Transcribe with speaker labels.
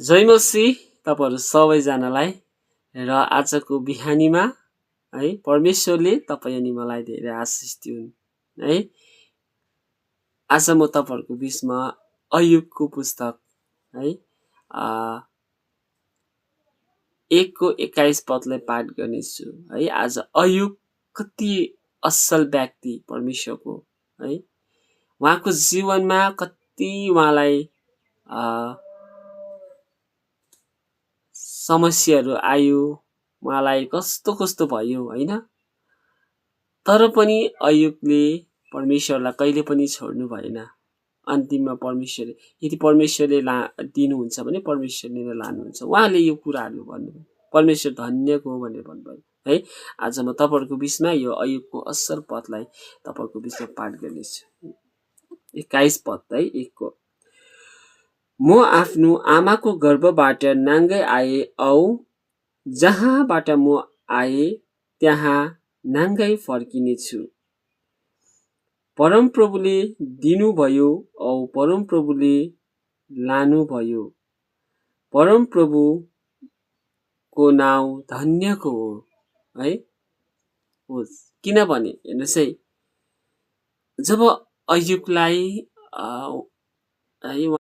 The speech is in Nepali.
Speaker 1: जय मसीह तपाईँहरू सबैजनालाई र आजको बिहानीमा है परमेश्वरले तपाईँ अनि मलाई धेरै आशिष दिउन् है। आज म तपाईँहरूको बिचमा अयुबको पुस्तक है 1:21 पदलाई पाठ गर्नेछु है। आज अयुब कति असल व्यक्ति परमेश्वरको है, उहाँको जीवनमा कति उहाँलाई समस्याहरू आयो, उहाँलाई कस्तो कस्तो भयो होइन, तर पनि अयुबले परमेश्वरलाई कहिले पनि छोड्नु भएन। अन्तिममा परमेश्वरले यदि परमेश्वरले दिनुहुन्छ भने परमेश्वरले नै लानुहुन्छ। उहाँले यो कुराहरू भन्नुभयो, परमेश्वर धन्यको हो भनेर भन्नुभयो है। आज म तपाईँहरूको बिचमा यो अयुबको असल पदलाई तपाईँहरूको बिचमा पाठ गर्नेछु। 21 पद है। 1 को म आफ्नो आमाको गर्भबाट नाङ्गै आए औ जहाँबाट म आए त्यहाँ नाङ्गै फर्किनेछु। परमप्रभुले दिनुभयो औ परमप्रभुले लानुभयो। परमप्रभुको नाउँ धन्यको हो है। किनभने हेर्नुहोस् है, जब अयुबलाई